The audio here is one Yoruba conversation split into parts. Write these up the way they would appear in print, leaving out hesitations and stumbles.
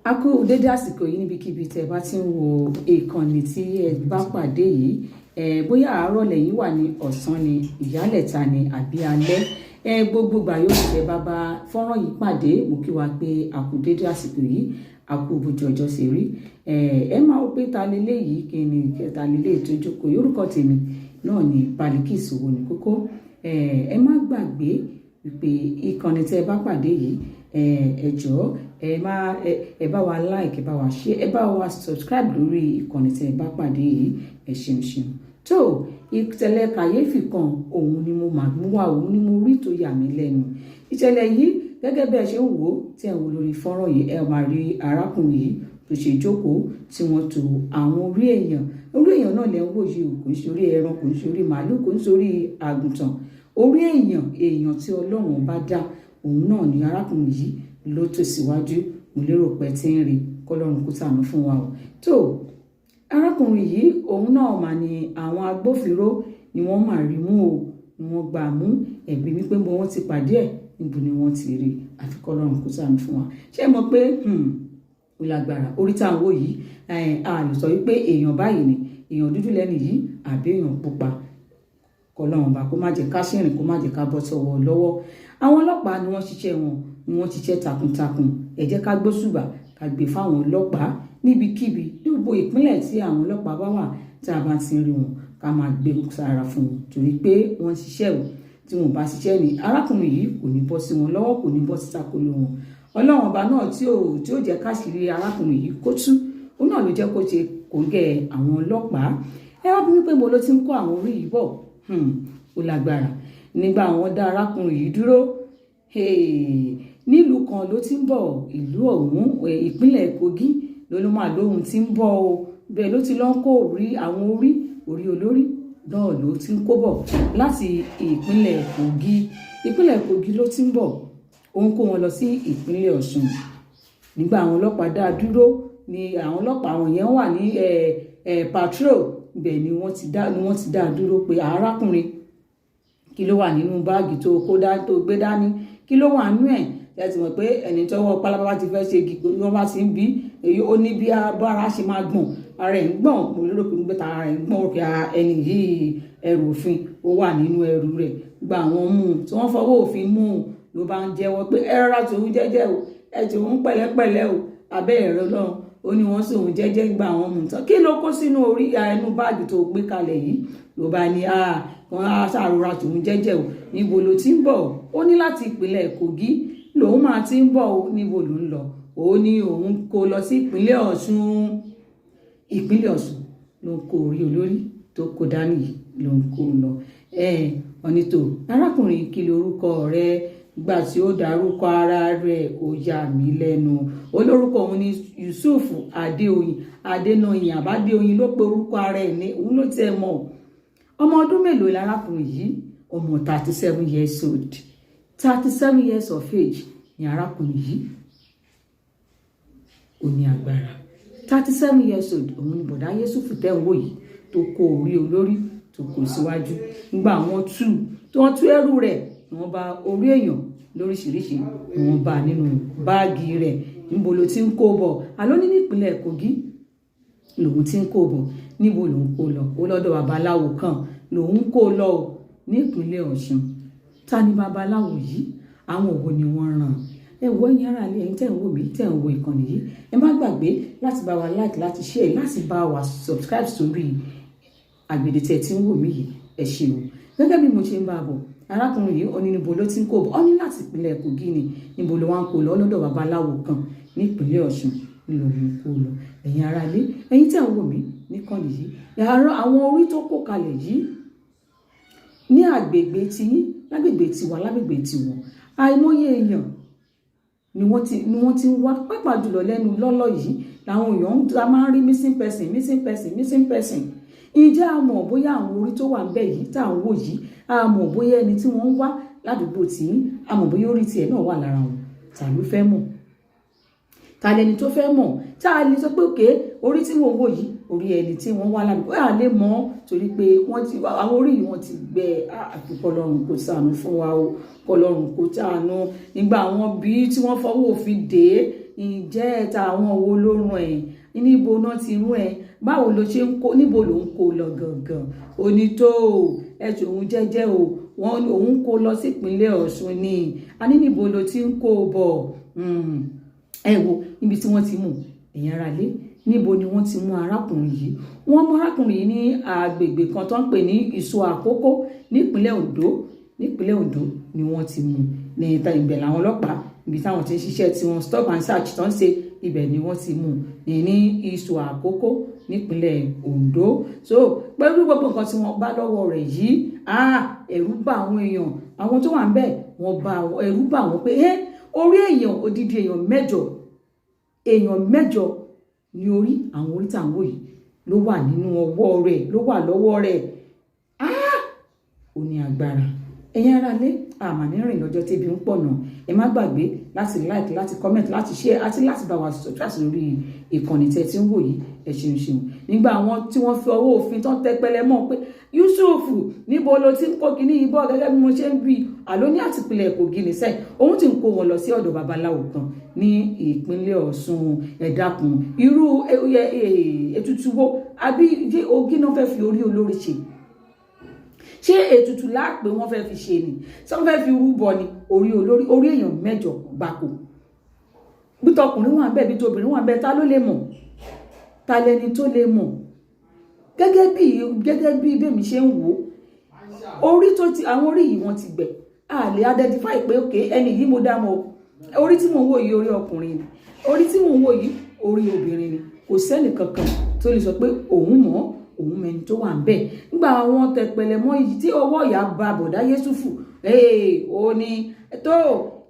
A kú dédé àsìkò yìí níbikíbi tẹ́ ẹ bá ti ń wo ìkànnì tí ẹ bá pàdé yìí. Ẹ bóyá àárọ̀ lẹ́yìn wà ní, ọ̀sán ni, ìyálẹ̀ta ni, àbí alẹ́, ẹ gbogbo gbà yóò tẹ́ bá bá fọ́nrán yìí pàdé, mo kí wa pé a kú dédé àsìkò yìí, a kú bójú ọjọ́ ṣe rí. Ẹ máa wò pé ta leléyìí, kí ni ta leléyìí tó jókòó? Orúkọ tèmi náà ni Balikis Owó ní Kókó. Ẹ má gbàgbé wípé ìkànnì tẹ́ ẹ bá pàdé yìí, ẹ jọ̀ọ́, ẹ má ẹ bá wa like, ẹ bá wa share, ẹ bá wa subscribe lórí ìkànnì tẹ́ ẹ bá pàdé yìí. Ẹ ṣeun ṣeun. Tó ìṣẹ̀lẹ̀ kàyéfì kan òun ni mo máa mú wá, òun ni mo rí tó yà mí lẹ́nu. Ìṣẹ̀lẹ̀ yìí, gẹ́gẹ́ bí ẹ ṣe ń wò ó, tí ẹ ń wò lórí fọ́nrán yìí, ẹ máa rí arákùnrin yìí tó ṣe jókòó tí wọ́n to àwọn orí èèyàn. Orí èèyàn náà lẹ́ ń wò yìí o. Kò ń ṣe orí ẹran, kò ń ṣe orí màálù, kò ń ṣe orí àgùntàn. Orí èèyàn, èèyàn tí Ọlọ́run bá dá, òun náà ni arákùnrin yìí ló tò síwájú. Mo lérò pé tí ń rí. Kọlọ́run kó ṣàánú fún wa o. Tó arákùnrin yìí, òun náà mà ní àwọn agbófinró ni wọ́n mà rí mú o, ni wọ́n gbà mú. Ẹ̀bí wípé bó wọ́n ti pàdé ẹ̀, níbo ni wọ́n ti rí? Àfi kọ́lọ́run kó ṣàánú fún wa. Ṣé ẹ mọ̀ pé ó lágbára? Orí tá à ń wò yìí, a lè sọ wípé èèyàn báyìí ni, èèyàn dúdú lẹ́nu yìí àbí èèyàn pupa. Kọlọ́run bá kó má jẹ́ ká ṣìrìn, kó má jẹ́ ká bọ́ sọ́wọ́ lọ́wọ́. Àwọn ọlọ́pàá ni wọ́n ṣiṣẹ́ wọn, ni wọ́n ṣiṣẹ́ takuntakun. Ẹ jẹ́ ká gbóṣùbà, ká gbé fáwọn ọlọ́pàá níbikíbi, ní gbogbo ìpínlẹ̀ tí àwọn ọlọ́pàá bá wà. Tí a bá ti ń rí wọn, ká máa gbé sára fún wọn, torí pé wọ́n ṣiṣẹ́ o. Tí wọn bá ṣiṣẹ́ ni, arákùnrin yìí kò ní bọ́ sí wọn lọ́wọ́, kò ní bọ́ sí takolo wọn. Ọlọ́run ọba náà tí ó jẹ́ káṣírí arákùnrin yìí kó tú, òun náà ló jẹ́ kó ṣe kòńgẹ́ àwọn ọlọ́pàá. Ẹ wá bí wípé mo ló ti ń kó àwọn orí yìí bọ̀. Ó lágbára. Nígbà wọn dá arákùnrin yìí dúró, nílùú kan ló ti ń bọ̀. Ìlú ọ̀hún, ìpínlẹ̀ Kogi ló máa lóhun tí ń bọ̀ o. Bẹ́ẹ̀ ló ti lọ ń kó orí, àwọn orí, orí olórí náà ló ti ń kó bọ̀ láti ìpínlẹ̀ Kogi. Ìpínlẹ̀ Kogi ló ti ń bọ̀, ó ń kó wọn lọ sí ìpínlẹ̀ Ọ̀ṣun. Nígbà àwọn ọlọ́pàá dá a dúró ni àwọn ọlọ́pàá, àwọn yẹn wà ní patrol, ibẹ̀ ni wọ́n ti dá a dúró pé, "Arákùnrin, kí ló wà nínú báàgì tó kó dá, tó gbé dání? Kí ló wà nínú ẹ̀?" Ẹ ti mọ̀ pé ẹni tọ́wọ́ pálábá bá ti fẹ́ ṣe igi, wọ́n bá ti ń bí èyí, ó ní bí bára ṣe máa gbọ̀n, ara ẹ̀ ń gbọ̀n. Mo lérò pé gbé ara ẹ̀ ń gbọ̀n pé ẹni yìí, ẹrù òfin ó wà nínú ẹrù rẹ̀. Gba àwọn mú un, tí wọ́n fọwọ́ òfin mú un, ló bá ń jẹ́wọ́ pé ẹ rọra tòun jẹ́jẹ́ o, ẹ tòun pẹ̀lẹ́pẹ̀lẹ́ o. Abẹ́ ẹ̀rọ náà, ó ní wọ́n sòun jẹ́jẹ́. Gba àwọn mú un tán, "Kí ló kó sínú orí ẹnu báàgì tó gbé kalẹ̀ yìí?" Ló bá ní wọ́n á ṣàrora tòun jẹ́jẹ́ o. "Níbo ló ti ń bọ̀?" Ó ní láti ìpínlẹ̀ Kogi lòun máa ti ń bọ̀ o. "Níbo ló ń lọ?" Ó ní òun kó lọ sí ìpínlẹ̀ Ọ̀ṣun. Ìpínlẹ̀ Ọ̀ṣun ló ń kó orí olórí tó kó dání yìí, ló ń kó lọ. Ọ̀nìtò, "Arákùnrin, kí lorúkọ rẹ?" Gbà tí ó dárúkọ ara rẹ̀, ó yà mí lẹ́nu. Olórúkọ òun ni Yusuf Adéoyin, Adénáyìn àbádéoyin ló pe orúkọ ara ẹ̀ ní. Òun ló tiẹ̀ mọ̀. Ọmọ ọdún mélòó lárákùnrin yìí? Ọmọ 37 years old, 37 years of age ni arákùnrin yìí. Ó ní agbára. 37 years old, òun ni bọ̀dá Yẹ́sùfù tẹ́ ń wò yìí tó kó orí olórí tó kó síwájú. Nígbà wọn tú, tí wọ́n tú ẹrù rẹ̀, ni wọ́n bá orí èèyàn lóríṣiríṣi, ni wọ́n bá nínú báàgì rẹ̀. "Níbo ló ti ń kó bọ̀?" Àló ní nípínlẹ̀ Kogi lòun ti ń kó bọ̀. "Níbo lòun kó lọ?" Ó lọ́dọ̀ babaláwo kan lòun kó lọ o nípínlẹ̀ Ọ̀ṣun. Ta ni babaláwo yìí? Àwọn òwò ni wọ́n ràn? Ẹ wo, ẹ̀yin ará ilé, ẹ̀yin tẹ́ ń wò mí, tẹ́ ń wo ìkànnì yìí, ẹ má gbàgbé láti bá wa like, láti share, láti bá wa subscribe sórí àgbèdè tẹ́ tí ń wò mí yìí. Ẹ ṣeun. Gẹ́gẹ́ bí mo ṣe ń bá a bọ̀, arákùnrin yìí, ó ní níbo ló ti ń kó bọ̀? Ó ní láti ìpínlẹ̀ Kogi ni. "Níbo ló wá ń kó lọ?" Lọ́dọ̀ babaláwo kan nípínlẹ̀ Ọ̀ṣun ní lòun kó lọ. Ẹ̀yin ará ilé, ẹ̀yin tẹ́ ń wò mí níkànnì yìí, àwọn orí tó kó kalẹ̀ yìí, ní àgbègbè tiyín, lágbègbè tiwa, lágbègbè tiwọn, àìmọye èèyàn ni wọ́n ti ń wá, pàápàá jùlọ lẹ́nu lọ́lọ́ yìí làwọn èèyàn ń máa ń rí missing person, missing person, missing person. Ǹjẹ́ a mọ̀ bóyá àwọn orí tó wà ń bẹ̀ yìí tá à ń wò yìí, a mọ̀ bóyá ẹni tí wọ́n ń wá ládùúgbò tí, a mọ̀ bóyá orí tiẹ̀ náà wà lára wọn? Ta ló fẹ́ mọ̀? Ta lẹni tó fẹ́ mọ̀ tá a lè sọ pé òkè orí tí wọ́n wò yìí, orí ẹni tí wọ́n wá ládùúgbò? À lè mọ̀, torí pé wọ́n ti àwọn orí yìí, wọ́n ti gbẹ. Àfi kọlọ́run kó ṣàánú fún wa o, kọlọ́run kó ṣàánú. Nígbà àwọn bí tí wọ́n fọwọ́ òfin dé Ǹjẹ́ ẹ̀ta àwọn wo ló rán ẹ? Níbo náà ti rán ẹ? Báwo ló ṣe ń kó? Níbo ló ń kó lọ gangan? Onító ẹ ṣòun jẹ́jẹ́ o, wọ́n òun kó lọ sípínlẹ̀ Ọ̀ṣun ni. A ní níbo ló ti ń kó bọ̀? Ẹ wo níbi tí wọ́n ti mú ẹ̀yin ará lé. Níbo ni wọ́n ti mú arákùnrin yìí? Wọ́n mú arákùnrin yìí ní agbègbè kan tó ń pè ní Ìsọ̀ Àkókó nípínlẹ̀ Ondo. Nípínlẹ̀ Ondo ni wọ́n ti mú ní ibẹ̀ làwọn ọlọ́pàá, ibi táwọn ti ń ṣiṣẹ́ tí wọ́n stop and search tó ń ṣe, ibẹ̀ ni wọ́n ti mú ní Ìsọ̀ Àkókó nípínlẹ̀ Ondo. So pẹ̀lú gbogbo nǹkan tí wọ́n bá lọ́wọ́ rẹ̀ yìí, ẹ̀rù bà àwọn èèyàn, àwọn tó wà ń bẹ̀, wọ́n bá ẹ̀rù bà wọ́n pé orí èèyàn, odidi èèyàn mẹ́jọ, èèyàn mẹ́jọ ní orí àwọn orí tá à ń wò yìí ló wà nínú ọwọ́ rẹ̀, ló wà lọ́wọ́ rẹ̀. Ó ní agbára. Ẹ̀yin ará lé, àmà ní rìn lọ́jọ́ tẹ́bi ń pọ̀ náà. Ẹ má gbàgbé láti like, láti comment, láti share àti láti bá wa subscribe lórí ìkànnì tẹ́ tí ń wò yìí. Ẹ ṣeun ṣeun. Nígbà àwọn tí wọ́n fi ọwọ́ òfin tán tẹpẹlẹ mọ́ pé, Yusuf, níbo ló ti ń kó kinní yìí bọ̀? Gẹ́gẹ́ bí mo ṣe ń bí àló ní àtìpìlẹ̀ Kogi nìṣẹ́, òun ti ń kó wọn lọ sí ọ̀dọ̀ babaláwo kan ní ìpínlẹ̀ Ọ̀ṣun. Ẹ dákun, irú ètùtù wo àbí ogi náà fẹ́ fi orí olórí ṣe? Ṣé ètùtù láàpẹ wọ́n fẹ́ fi ṣe ni? Ṣé wọ́n fẹ́ fi rúbọ ni? Orí olórí, orí èèyàn mẹ́jọ gbáko, bí tọkùnrin wà bẹ́ẹ̀, bí tóbìnrin wà bẹ́ẹ̀, ta ló lè mọ̀? Ta lẹni tó lè mọ̀? Gẹ́gẹ́ bí bẹ́ẹ̀ mi ṣe ń wò ó, orí tó ti àwọn orí yìí, wọ́n ti gbẹ, a lè identify pé ok, ẹni yìí mo dá mọ̀. Orí tí mò ń wò yìí, orí ọkùnrin ni. Orí tí mò ń wò yìí, orí obìnrin ni. Kò sẹ́nì kankan tó lè sọ pé òun mọ̀, òun mẹni tó wà ń bẹ̀. Nígbà àwọn tẹpẹlẹ mọ́ yìí tí ọwọ́ ìyá ba bọ̀dá Yẹ́sùfù, ó ní tó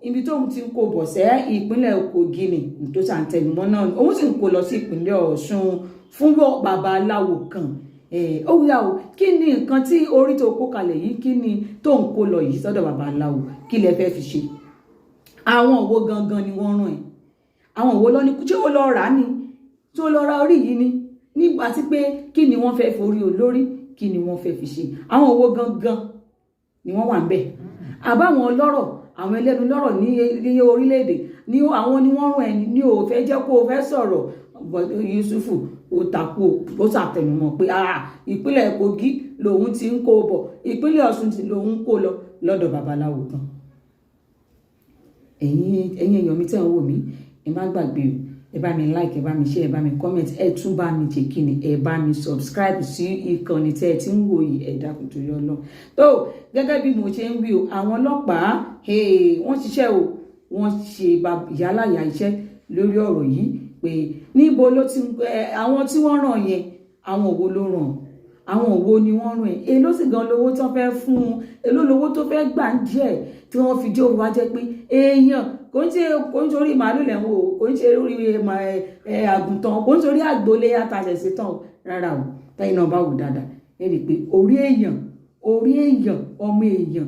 ibi tóun ti ń kó bọ̀ sẹ́ ìpínlẹ̀ Kogi ni tó ṣàǹtẹnumọ́ náà, òun sì ń kó lọ sí ìpínlẹ̀ Ọ̀ṣun fún babaláwo kan. Ó wíyá o, kí ni nǹkan tí orí tó kó kalẹ̀ yìí, kí ni tó ń kó lọ yìí sọ́dọ̀ babaláwo? Kí lẹ fẹ́ fi ṣe? Àwọn òwò gangan ni wọ́n rán ẹ̀? Àwọn òwò lọ ní? Ṣé ó lọ rà á ni? Tí ó lọ ra orí yìí ni? Nígbà tí pé kí ni wọ́n fẹ́ forí olórí, kí ni wọ́n fẹ́ fi ṣe? Àwọn òwò gangan ni wọ́n wà ń bẹ̀? Àbáwọn ọlọ́rọ̀, àwọn ẹlẹ́nu lọ́rọ̀ ní orílẹ̀-èdè ní àwọn ni wọ́n rán ẹni ní ò fẹ́ jẹ́ kó o fẹ́ sọ̀rọ̀. Yusufu ó takú, ó ṣàtẹnumọ́ pé ìpínlẹ̀ Kogi lòun ti ń kó bọ̀, ìpínlẹ̀ Ọ̀ṣun ti lòun kó lọ lọ́dọ̀ babaláwo kan. Ẹ̀yin èèyàn mi tẹ́ ń wò mí, ẹ má gbàgbé o, ẹ bá mi like, ẹ bá mi share, ẹ bá mi comment, ẹ tún bá mi ṣe kíni, ẹ bá mi subscribe sí ìkànnì tẹ́ ẹ ti ń wò yìí. Ẹ dákun torí Ọlọ́run. Tó gẹ́gẹ́ bí mo ṣe ń wí o, àwọn ọlọ́pàá, wọ́n ṣiṣẹ́ o, wọ́n ṣe yálàyà iṣẹ́ lórí ọ̀rọ̀ yìí pé níbo ló ti àwọn tí wọ́n ràn yẹn, àwọn òwò ló ràn, àwọn òwò ni wọ́n ràn ẹ̀? Èló sì gan lówó tó fẹ́ fún un? Èló lówó tó fẹ́ gbà ń díẹ̀ tí wọ́n fi jẹ́ òun wá jẹ́ pé èèyàn kò ń ṣe orí màálù lẹ̀ ń wò, kò ń ṣe orí àgùntàn, kò ń ṣe orí àgbólé àtàṣẹ̀ sí tán rárá o. Tẹ́yìn náà bá wò dáadáa, ẹ rí i pé orí èèyàn, orí èèyàn, ọmọ èèyàn,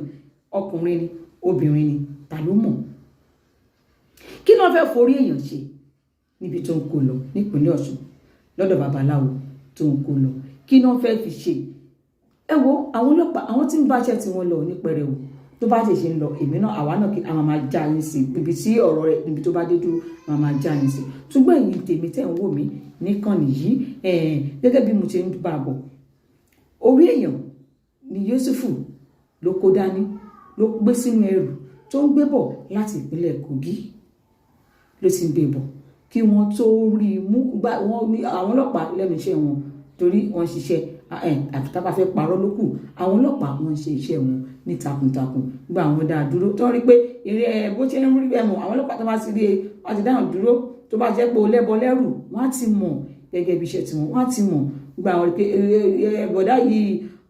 ọkùnrin ni, obìnrin ni, ta ló mọ̀? Kí ni wọ́n fẹ́ forí èèyàn ṣe níbi tó ń kó lọ nípínlẹ̀ Ọ̀ṣun lọ́dọ̀ babaláwo tó ń kó lọ? Kí ni wọ́n fẹ́ fi ṣe? Ẹ wo àwọn ọlọ́pàá, àwọn tí ń báṣẹ́ tí wọ́n lọ ní pẹrẹu. Tó bá ṣe ń lọ, èmi náà, àwa náà, kí àwọn máa já yín sí ibi tí ọ̀rọ̀ rẹ̀, níbi tó bá dé dúró, àwọn máa já yín sí. Ṣùgbọ́n èyí tèmi tẹ̀ ń wò mí níkànnì yìí, gẹ́gẹ́ bí mo ṣe ń bá a bọ̀, orí èèyàn ni Yusufu ló kó dání, ló gbé sínú ẹrù tó ń gbé bọ̀ láti ìpínlẹ̀ Kogi ló ti ń gbé bọ̀ kí wọ́n tó rí i mú. Gbá wọ́n ní àwọn ọlọ́pàá lẹ́nu iṣẹ́ wọn, torí wọ́n ṣiṣẹ́, àfi tá a bá fẹ́ parọ́ ló kù. Àwọn ọlọ́pàá, wọ́n ń ṣe iṣẹ́ wọn ní takuntakun. Gba àwọn dáa dúró tó rí pé eré ẹ bó ṣe ń rí ẹmọ, àwọn ọlọ́pàá tó bá ti rí e, wọ́n ti dáhùn dúró. Tó bá jẹ́ pé o lẹ́bọ lẹ́rù, wọ́n á ti mọ̀ gẹ́gẹ́ bí iṣẹ́ tiwọn, wọ́n á ti mọ̀. Gba àwọn pé bọ̀dá yìí,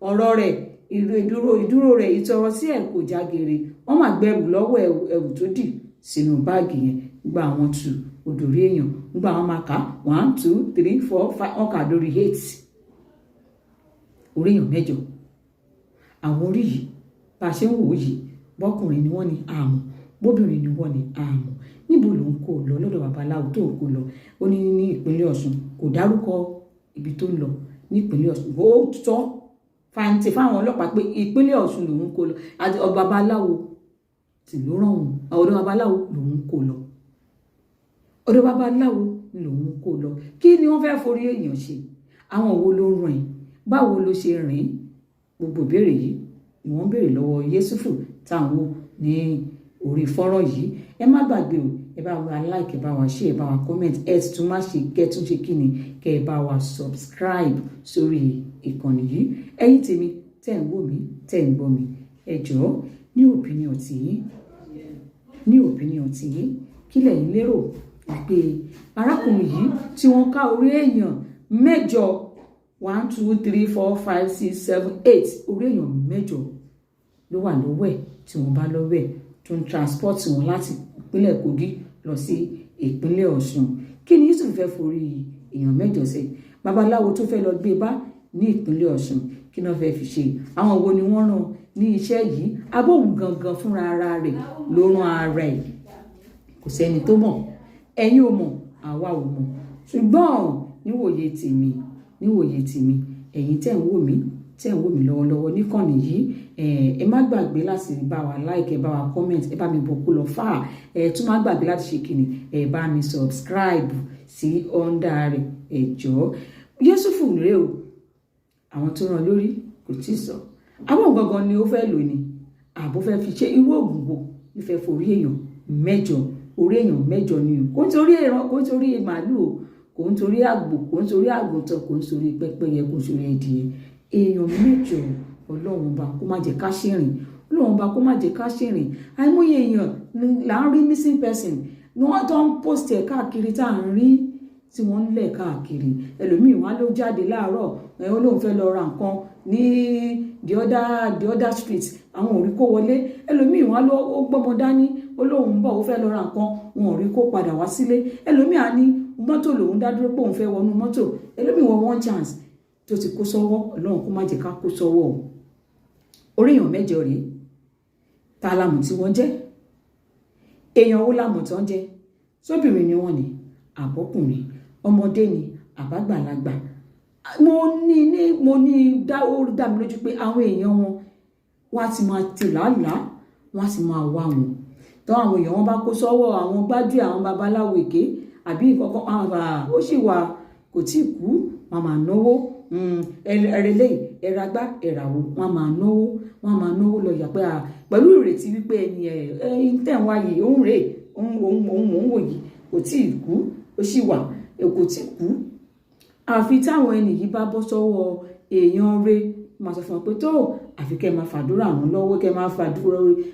ọ̀rọ̀ rẹ̀, ìdúró rẹ̀, ìtọrọ sí ẹ̀ kò jágere, wọ́n máa gbẹrù lọ́wọ́, ẹrù tó dì sínú báàgì yẹn. Gba àwọn tù odòrí èèyàn, gba àwọn máa kà one, two, three, four, five, wọ́n kà lórí eight, orí èèyàn mẹ́jọ. Àwọn orí yìí, bá a ṣe ń wò ó yìí, bọ́kùnrin ni wọ́n ní àmọ́, bóbìnrin ni wọ́n ní àmọ́. Níbo ló ń kó lọ lọ́dọ̀ babaláwo tó ń kó lọ? Ó ní ní ìpínlẹ̀ Ọ̀ṣun. Kò dárúkọ ibi tó ń lọ nípínlẹ̀ Ọ̀ṣun. Ó sọ fàǹtì fáwọn ọlọ́pàá pé ìpínlẹ̀ Ọ̀ṣun lòun kó lọ, àti babaláwo tí ló ràn òun, ọ̀dọ̀ babaláwo lòun kó lọ. Ọ̀dọ̀ babaláwo lòun kó lọ. Kí ni wọ́n fẹ́ forí èèyàn ṣe? Àwọn wo ló rìn? Báwo ló ṣe rìn? Gbogbo ìbéèrè yìí ni wọ́n béèrè lọ́wọ́ Yẹ́sùfù táwọn ní orí fọ́nrán yìí. Ẹ má gbàgbé o, ẹ bá wa like, ẹ bá wa share, ẹ bá wa comment. Ẹ tún má ṣe kẹ́ tún ṣe kí ni, kẹ́ ẹ bá wa subscribe sórí ìkànnì yìí. Ẹ̀yin tèmi tẹ́ ń wò mí, tẹ́ ń gbọ́ mi, ẹ jọ̀ọ́, ní opinion tiyín, ní opinion tiyín, kí lẹ̀yin lérò wípé arákùnrin yìí tí wọ́n ká orí èèyàn mẹ́jọ, one, two, three, four, five, six, seven, eight, orí èèyàn 8 ló wà lọ́wọ́ ẹ̀ tí wọ́n bá lọ́wọ́ ẹ̀ tó ń transport wọn láti ìpínlẹ̀ Kogi lọ sí ìpínlẹ̀ Ọ̀ṣun? Kí ni Yusuf fẹ́ forí èèyàn 8 sí? Babaláwo tó fẹ́ lọ gbé bá ní ìpínlẹ̀ Ọ̀ṣun, kí náà fẹ́ fi ṣe? Àwọn wo ni wọ́n rán ní iṣẹ́ yìí? Abóhùn gangan fúnra ara rẹ̀ ló rán ara ẹ̀? Kò sẹ́ni tó mọ̀. Ẹ̀yin ò mọ̀, àwa ò mọ̀. Ṣùgbọ́n níwòye tèmi, ẹ̀yin tẹ́ ń wò mí, tẹ́ ń wò mí lọ́wọ́lọ́wọ́ níkànnì yìí, ẹ má gbàgbé láti bá wa like, ẹ bá wa comment, ẹ bá mi bọ̀ kó lọ fà. Ẹ tún má gbàgbé láti ṣe kìnnì, ẹ bá mi subscribe sí under rẹ̀. Ẹ jọ̀ọ́, Yẹ́sùfù rèé o. Àwọn tó rán lórí kò tí ì sọ. Àwọn gangan ni ó fẹ́ lò ní àbó fẹ́ fi ṣe irú òògùn wo ló fẹ́ forí èèyàn 8? Orí èèyàn 8 ni o. Kò ń torí ẹran, kò ń torí màálù o, kò ń torí àgbò, kò ń torí àgùntàn, kò ń torí pẹ́pẹ́yẹ, kò ń torí ẹdìyẹ. Èèyàn 8. Ọlọ́run bá kó má jẹ́ ká ṣèrìn, Ọlọ́run bá kó má jẹ́ ká ṣèrìn. Àìmọye èèyàn là ń rí missing person ni wọ́n tó ń post ẹ̀ káàkiri, tá à ń rí tí wọ́n ń lẹ̀ káàkiri. Ẹlòmíì, wọn á ló jáde láàárọ̀ ẹ̀, ó lóun fẹ́ lọ ra nǹkan ní the other street, àwọn ò rí kó wọlé. Ẹlòmíì, wọn á ló ó gbọ́mọ dání, ó lóun ń bọ̀, ó fẹ́ lọ ra nǹkan, wọn ò rí kó padà wá sílé. Ẹlòmíì á ní mọ́tò lòun dá dúró pé òun fẹ́ wọnú mọ́tò. Ẹlòmíì wọ one chance tó ti kó sọ́wọ́. Ọlọ́run kó má jẹ́ ká kó sọ́wọ́ o. Orí èèyàn 8 rèé. Ta la mọ̀ tí wọ́n jẹ́? Èèyàn wo la mọ̀ tán jẹ́? Sóbìnrin ni wọ́n ní, àbọ́kùnrin? Ọmọdé ni, àbágbàlagbà? Mo ní dá, ó dá mi lójú pé àwọn èèyàn wọn, wọ́n á ti máa ti làálàá, wọ́n á ti máa wá wọn. Tó àwọn èèyàn wọn bá kó sọ́wọ́ àwọn gbájúẹ̀, àwọn babaláwo èké àbí nǹkan kan, ó sì wà, kò tí ì kú, wọn máa náwó ẹrẹlẹ ẹragbá ẹràwọ, wọn máa náwó, wọn máa náwó lọ yà pé pẹ̀lú ìrètí wípé ẹni ẹ ẹ tẹ̀ ń wáyé òun rèé, òun òun òun mò ń wò yìí, kò tí ì kú, ó sì wà, kò tí ì kú. Àfi táwọn ẹni yìí bá bọ́ sọ́wọ́ èèyàn rẹ̀, máa sọ fún wọn pé tó àfi kẹ́ máa fàdúrà ràn lọ́wọ́, kẹ́ máa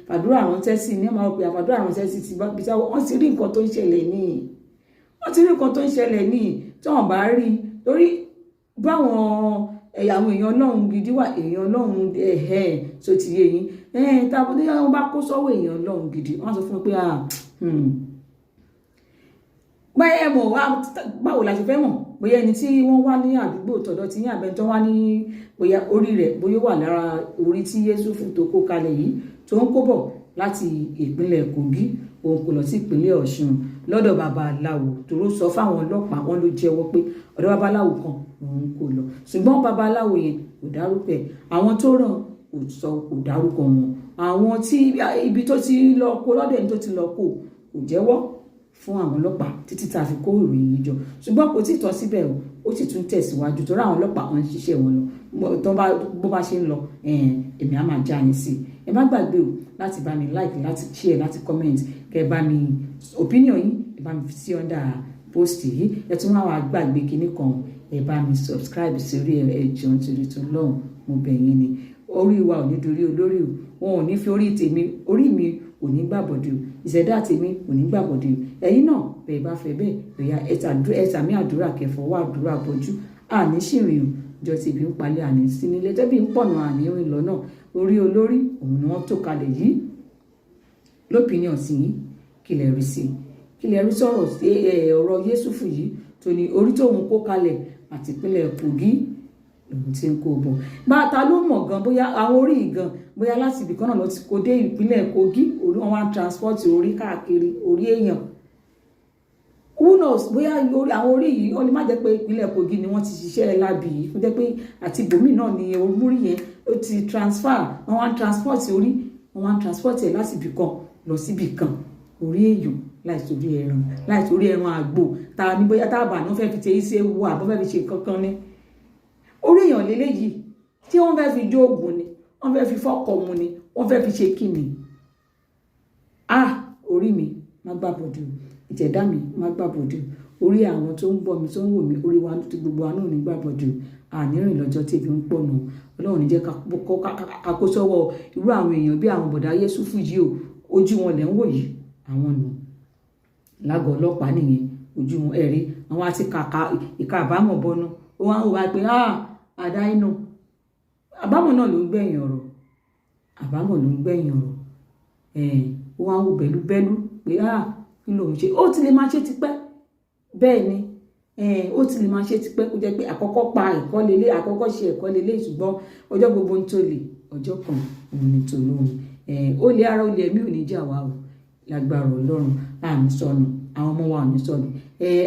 fàdúrà ránṣẹ́ sí ní máa pè àfàdúrà ránṣẹ́ sí ti bí sáwọ́. Wọ́n ti rí nǹkan tó ń ṣẹlẹ̀ ní, wọ́n ti rí nǹkan tó ń ṣẹlẹ̀ ní tí wọ́n bá rí torí báwọn àwọn èèyàn Ọlọ́run gidi wà, èèyàn Ọlọ́run ẹ̀hẹ́ tó ti yé yín, tàbí wọ́n bá kó sọ́wọ́ èèyàn Ọlọ́run gidi, wọ́n sọ fún wọn pé báyẹ̀ mọ̀ wá. Báwo la ṣe fẹ́ mọ̀ bóyá ẹni tí wọ́n wá ní àdúgbò tọ̀dọ̀ tí yín àbẹ̀ tó wá ní, bóyá orí rẹ̀, bóyá ó wà lára orí tí Yẹ́sùfù tó kó kalẹ̀ yìí, tó ń kó bọ̀ láti ìpínlẹ̀ Kogi, òun kò lọ sí ìpínlẹ̀ Ọ̀ṣun lọ́dọ̀ babaláwo tòró sọ fáwọn ọlọ́pàá. Wọn ló jẹ́wọ́ pé ọ̀dọ̀ babaláwo kan òun kò lọ, ṣùgbọ́n babaláwo yẹn kò dárúkọ ẹ̀. Àwọn tó ràn kò sọ, kò dárúkọ wọn. Àwọn tí ibi tó ti lọ kó lọ́dọ̀ ẹni tó ti lọ kó, kò jẹ́wọ́ fún àwọn ọlọ́pàá títí tá a fi kó ìròyìn yìí jọ. Ṣùgbọ́n kò tí ì tán síbẹ̀ o, ó sì tún tẹ̀síwájú torí àwọn ọlọ́pàá, wọn ń ṣiṣẹ́ wọn lọ. Tó bá bó bá ṣe ń lọ, èmi á máa já yín sí i. Ẹ má gbàgbé o láti bá mi like, láti share, láti comment, kẹ bá mi opinion yín, ẹ bá mi fi sí under post yìí. Ẹ tún wá wá gbàgbé kinní kan, ẹ bá mi subscribe sórí ẹ. Jọ̀ọ́, nítorí tó lọ́hùn, mo bẹ̀ yín ni. Orí wa ò ní dorí olórí o. Wọn ò ní fi orí tèmi, orí mi ò ní gbàbọ̀dé o, ìṣẹ̀dá tèmi ò ní gbàbọ̀dé o. Ẹ̀yin náà, bẹ́ẹ̀ bá fẹ́ bẹ́ẹ̀, bẹ̀yà ẹ sàmì àdúrà, kẹfọwọ́ àdúrà bọ́jú. Àní ṣìrìn o. Jọ tí ibi ń palẹ̀, àní sí nílé, tẹ́bí ń pọ̀nà, àní rìn lọ́nà. Orí olórí òun ni wọ́n tó kalẹ̀ yìí. L'opinion sí yín, kí lẹ rí sí? Kí lẹ rí sọ̀rọ̀ ọ̀rọ̀ Yẹ́sùfù yìí tó ní orí tóun kó kalẹ̀ àti ìpínlẹ̀ Kogi lòun ti ń kó bọ̀? Bá ta ló mọ̀ gan bóyá àwọn orí yìí gan, bóyá láti ibìkan náà lọ ti kó dé ìpínlẹ̀ Kogi? Orí wọn wá ń transport orí káàkiri, orí èèyàn. Who knows bóyá àwọn orí yìí, ó lè má jẹ́ pé ìpínlẹ̀ Kogi ni wọ́n ti ṣiṣẹ́ lábì yìí, kó jẹ́ pé àti ibòmíì náà ni omúrí yẹn ó ti transfer. Wọ́n wá ń transport orí, wọ́n wá ń transport ẹ̀ láti ibìkan lọ síbì kan. Orí èèyàn. Láìsórí ẹran, láìsórí ẹran àgbò tá a ní, bóyá tá a bà ní wọ́n fẹ́ fi ṣe iṣẹ́ wo, àbọ̀ fẹ́ fi ṣe kankan ní orí èèyàn lélẹ́yìí tí wọ́n fẹ́ fi jó oògùn ni, wọ́n fẹ́ fi fọ́kọ̀ mu ni, wọ́n fẹ́ fi ṣe kí ni? Ah, orí mi, má gbàbọ̀dè o. Ìṣẹ̀dá mi, má gbàbọ̀dè o. Orí àwọn tó ń gbọ́ mi, tó ń wò mí, orí wa ti gbogbo wa náà ní gbàbọ̀dè o. Àní rìn lọ́jọ́ tí ebi ń pọ̀ nù. Ọlọ́run ní jẹ́ ká kó sọ́wọ́ irú àwọn èèyàn bí àwọn bọ̀dá Yẹ́sùfù yìí o. Ojú wọn lẹ̀ ń wò yìí, àwọn nù lágọ̀ọ́ ọlọ́pàá nìyẹn. Ojú wọn ẹ̀rí àwọn àti kàkà ìka àbámọ̀ bọnu. Ó wá ń wá pé, ah, àdá inú àbámọ̀ náà ló ń gbẹ̀yìn ọ̀rọ̀, àbámọ̀ ló ń gbẹ̀yìn ọ̀rọ̀. Ó wá ń wò bẹ́lúbẹ́lú pé, ah, kí lòun ṣe? Ó ti lè máa ṣe tipẹ́. Bẹ́ẹ̀ ni, ó ti lè máa ṣe tipẹ́, kó jẹ́ pé àkọ́kọ́ pa ẹ̀kọ́ lélẹ̀, àkọ́kọ́ ṣe ẹ̀kọ́ lélẹ̀. Ṣùgbọ́n ọjọ́ gbogbo ń tó lè, ọjọ́ kan òun ni tòlóhùn. Ó lé ara, ó lé ẹ̀mí, ò ní jà wá o. Lágbára Ọlọ́run, àmì sọnù, àwọn ọmọ wa ò ní sọnù,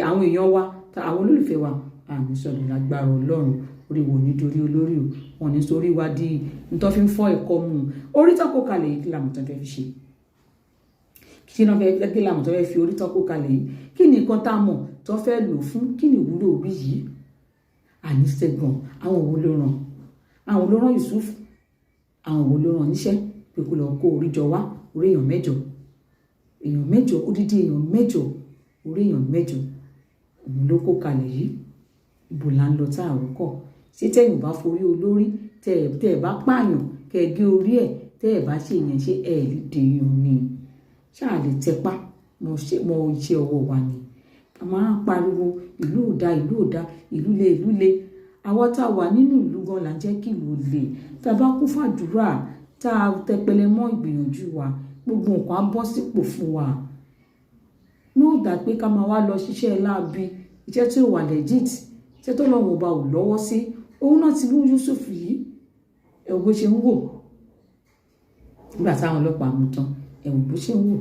àwọn èèyàn wa, àwọn olólùfẹ́ wa, àmì sọnù lágbára Ọlọ́run. Orí wo ní dorí olórí o, wọn ní sórí wa di nítorí fi ń fọ́ ẹ̀kọ́ mu. Orí tó kó kalẹ̀ yìí, kí làmù tó fẹ́ fi ṣe? Kí ló fẹ́, kí làmù tó fẹ́ fi orí tó kó kalẹ̀ yìí? Kí ni nǹkan tá a mọ̀ tó fẹ́ lò fún? Kí ni ìwúlò orí yìí? Àníṣe gan, àwọn wo ló ràn? Àwọn wo ló rán Yusuf? Àwọn wo ló rán níṣẹ́ pé kó lọ kó orí jọ wá? Orí èèyàn mẹ́jọ, èèyàn mẹ́jọ, odidi èèyàn mẹ́jọ, orí èèyàn mẹ́jọ òun ló kó kalẹ̀ yìí. Ibo là ń lọ tá àròkọ? Ṣé tẹ́yìn ò bá forí olórí, tẹ́ ẹ bá pààyàn, kẹ́ ẹ gé orí ẹ̀, tẹ́ ẹ bá ṣe yẹn, ṣé ẹ lè dèèyàn ni? Ṣáà lè tẹpá mọ́ iṣẹ́ ọwọ́ wa ni. A máa ń pariwo ìlú ò da, ìlú ò da, ìlú le, ìlú le. Àwa tá a wà nínú ìlú gan là ń jẹ́ kí ìlú le. Tá a bá kún fàdúrà, tá a tẹpẹlẹ mọ́ ìgbìyànjú wa, gbogbo nǹkan á bọ́ sípò fún wa. Ní ó dà pé ká máa wá lọ ṣiṣẹ́ láabi, iṣẹ́ tí ò wà legit, iṣẹ́ tó lọ́wọ́ ọba ò lọ́wọ́ sí. Òun náà ti mú Yusuf yìí. Ẹ wo bó ṣe ń wò nígbà táwọn ọlọ́pàá mú tán. Ẹ wo bó ṣe ń wò.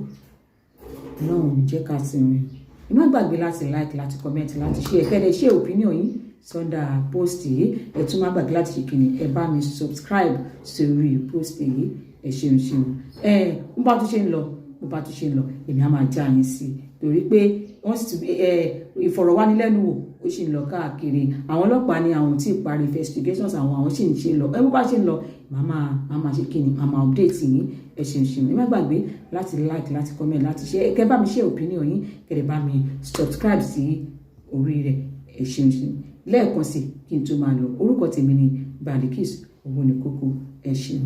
Ọlọ́run ò ní jẹ́ ká ti rìn. Ẹ má gbàgbé láti like, láti comment, láti share. Kẹ́lẹ́ share opinion yín under post yìí. Ẹ tún má gbàgbé láti ṣe kìnnì, ẹ bá mi subscribe sórí post yìí. Ẹ ṣeun ṣeun. Ẹ ń bá tún ṣe ń lọ, bó bá tún ṣe ń lọ, èmi á máa já yín sí i, torí pé wọ́n sì ẹ ìfọ̀rọ̀wánilẹ́nuwò ó sì ń lọ káàkiri. Àwọn ọlọ́pàá ní àwọn tí ì parí investigations, àwọn sì ń ṣe lọ. Ẹ bó bá ṣe ń lọ, màá máa ṣe kí ni, màá máa update yín. Ẹ ṣeun ṣeun. Ẹ má gbàgbé láti like, láti comment, láti share. Kẹ́ bá mi share opinion yín, kẹ́ lè bá mi subscribe sí orí rẹ̀. Ẹ ṣeun ṣeun. Lẹ́ẹ̀kan sí kí n tó máa lọ, orúkọ tèmi ni Balikis Owónikókó. Ẹ ṣeun.